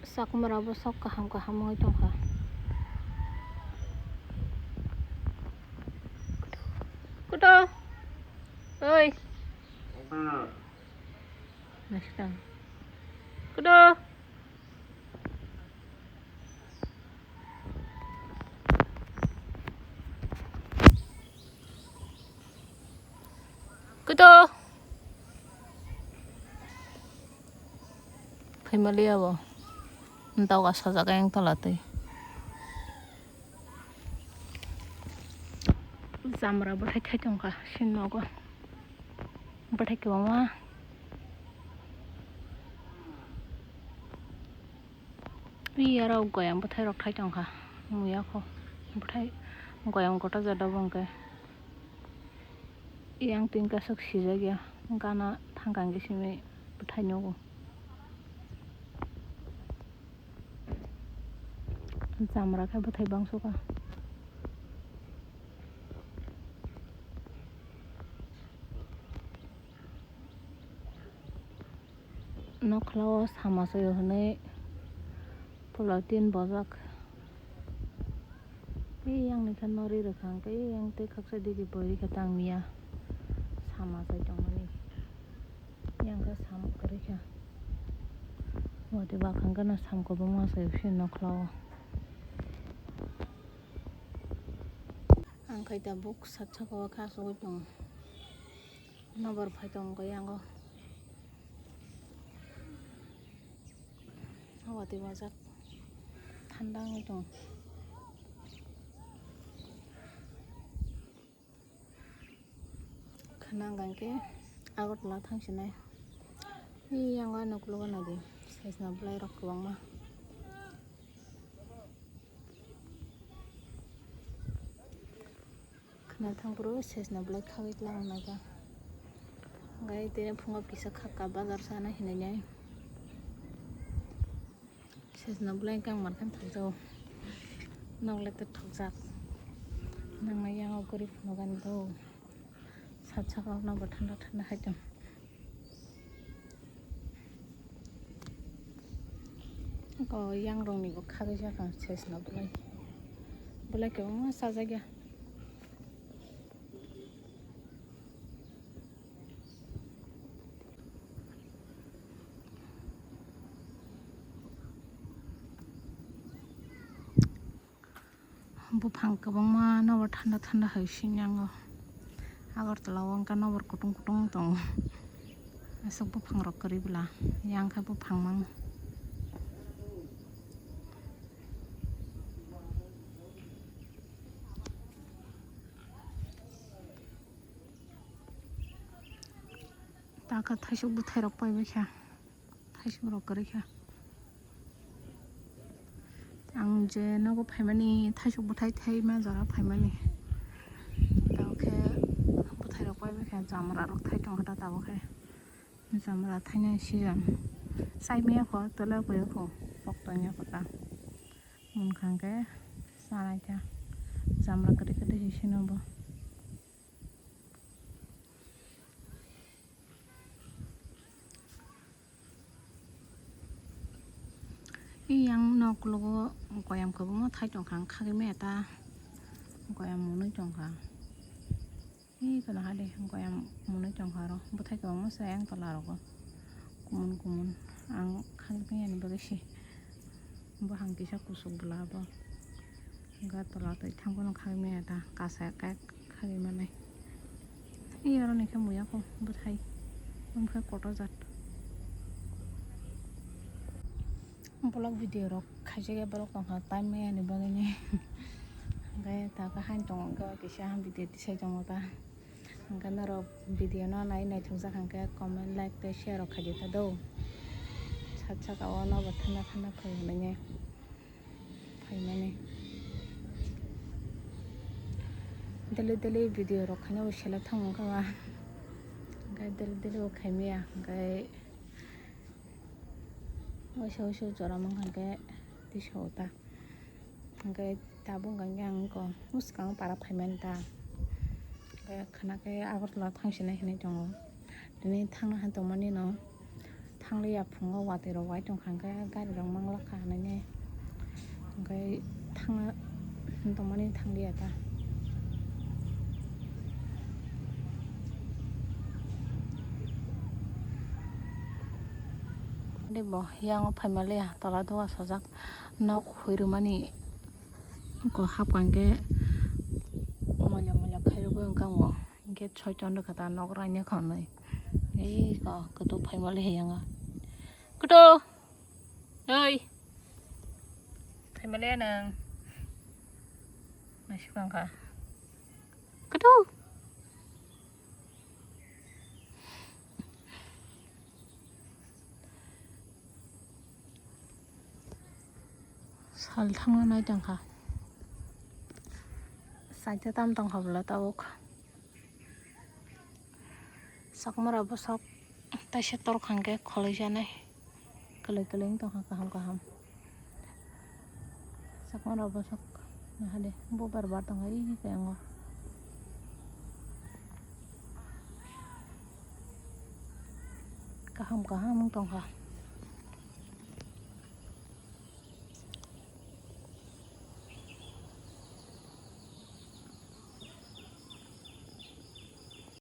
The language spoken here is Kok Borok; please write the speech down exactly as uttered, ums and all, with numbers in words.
Chakmara bo sok kaham kaham wngwi tongkha. Kuto. Oi. Next time. Kuto. Kuto. Phaimaliya bo. Ntago sajak yang tola twi. Jamra bwthai thai tongkha sini nogo. Bwthai kwbangma. Ui, aro goyang bwthai rok thai tongkha. Muya kho. Bwthai goyang kotor jado bo hwnkhe. Yang tin kasuk sijak ya. Gana thangkang simi bwthai nogo. Jamra khe bwthai bangsuka. Nokhla o sama soyo hwnwi polythene bojak. Ei yang ni khe nori rwkha hwnkhe ei yang tei khaksa digi boi rikha tang miya sama chai tongmani. Yang khe sam kwrwi kha. Watwi bakhang gana sam kwbangma se bisi nokhla o. Ang khai tabuk sat saka o kha asugwi tongo. Nobar phai tongo khe yango. Watwi bajak thanda wngwi tongo. Khwnang khe Agartala thang sinai. Yango ani uklogo naidi, sajna bwlai rok kwbangma. Khwna thang phuru sajna bwlai khagwi tlang naikha. Gai tini phungo kisa khakka bazar sana hinwi nai. Sajna bwlai kang mar khan thokjago. Nok le thokjak. Nang nai yango gori phunukani do. Sat saka o nobar thanda thanda hai tong. Ko yang rong ni bo khagwi jakha sajna bwlai. Bwlai kwbangma sajagya. Buphang kwbangma nobar thanda thanda hai sini yango. Agartala o wngkha nobar kutung kutung tongo. Aswk buphang rok kwrwi bwla, yang khe buphang mang. Taka thaisuk bwthai rok paibai kha. Thaisuk rok kwrwi kha. Ang je nogo phaimani thaisuk bwthai thaima jora phaimani. Tamo khe bwthai rok paibai kha, jamra rok thai tongkha ta tabuk khe. Jamra thainai season. Chai maya kho, tole koi kho, pok tongya kho ta. Munkha hwnkhe chanai kha. Jamra kwrwi kwrwi se sino bo. Yang nokologo goyam kwbangma thai tongkha, ang khagwi maya ta goyam mwnwi tongkha. Ih, kono hade goyam mwnwi tongkha aro bwthai kwbangma se yang tola rogo kumun kumun, ang khagwi maya ni bagwi se. Buphang kisa kusuk bwla bo. Hwnkhe tola twi thang phano khagwi maya ta, kasa khe khagwi manai. Ei oro ni khe muya kho bwthai. Omo khe kotor jat. Vlog video rok khaijak ya borok tongkha time maya ni bagwi ni. Hwnkhe ta khe hain tongo kisa video tisai tongo ta. Hwnkhe norok video no nai naithokjak hwnkhe comment, like tei share rok khaidi ta do. Sat saka o nobar thanda thanda phai hwnwi phaimani. Daily daily video rok khaina bo selek thangma kha ba. Hwnkhe daily daily bo khaimaya hwnkhe waisa waisa jora mankha hwnkhe tisa o ta. Hwnkhe tabuk hwnkhe ang eko bwskango para phaimani ta. Hwnkhe khwna khe Agartala thangsinai hinwi tongo. Tini thangna han tongmani no Thangliya phungo watwi rok wai tongkha hwnkhe gari rok manglak kha hwnwi. Hwnkhe thangna tongmani thangliya ta. Debo yango phaima liya tola doga sajak nok huirumani ko hapkha hwnkhe moila moila khairogwi wngkha mo hwnkhe soiton rwkha ta nok raina kha hwnwi. Ei ko kwtwk phaima liya yango kwtwk. Oi. Phaimale nang. Masih bangkha. Kedu. Sal thangna nai tongkha. Saita tam tongkha bwla tabuk. Sakmara bwsok taisa torkha hwnkhe khwlaijaknai. Kwlwi kwlwi wng tongkha kaham kaham. Sakmara bwsok nahade bubar bar tongkha ri khe yango. Kaham kaham wng tongkha.